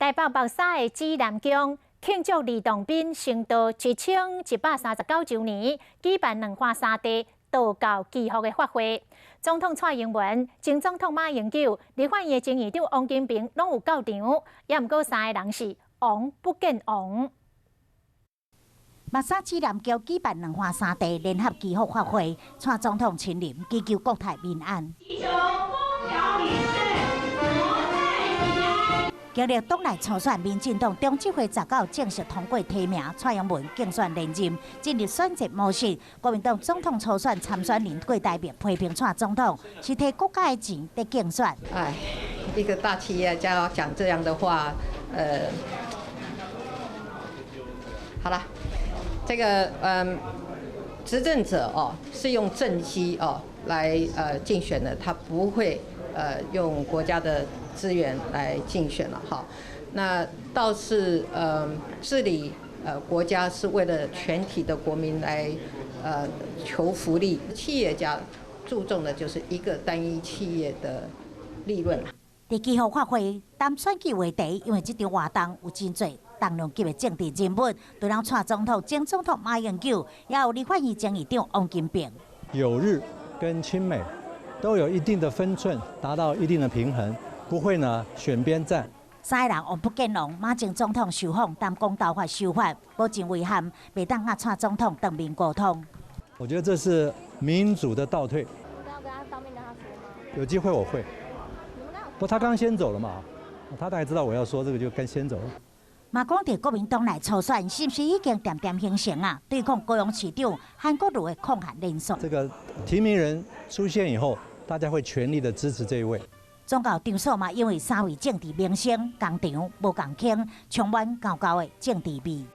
台北木柵的指南宮慶祝呂洞賓成道1139周年，舉辦兩岸三地道教祈福的法會。總統蔡英文、前總統馬英九、立法院前議長王金平攏有到場，也毋過三个人是王不見王。木柵指南宮舉辦兩岸三地聯合祈福法會，蔡總統親臨，祈求國泰民安。經歷黨內初選，民進黨中執會19正式通過提名，蔡英文競選連任，進入選戰模式。國民黨總統初選參選人郭台銘批評蔡總統是提國家的錢佇競選。唉，一個大企業家講這樣的話，好了，這個執政者哦是用政績哦來競選的，他不會用國家的資源來競選了哈，那倒是治理國家是為了全體的國民來求福利，企業家注重的就是一個單一企業的利潤。佇祈福法會談選舉話題，因為這場活動有真濟重量級的政治人物，除了蔡總統、前總統馬英九，也有立法院前議長王金平。友日跟親美都有一定的分寸，達到一定的平衡。不會呢，選邊站。三个人王不見王，馬前總統受訪談講頭髮修髮，無真遺憾，袂當佮蔡總統當面溝通。我覺得這是民主的倒退。有機會我會。不，他剛先走了嘛，他大概知道我要說這個，就跟先走了。嘛講佇國民黨內初選，是毋是已經漸漸形成啊？對抗高雄市長韓國瑜的抗衡連鎖。這個提名人出現以後，大家會全力的支持這一位。總教場所嘛，因為三位政治明星工場無仝輕，充滿厚厚的政治味。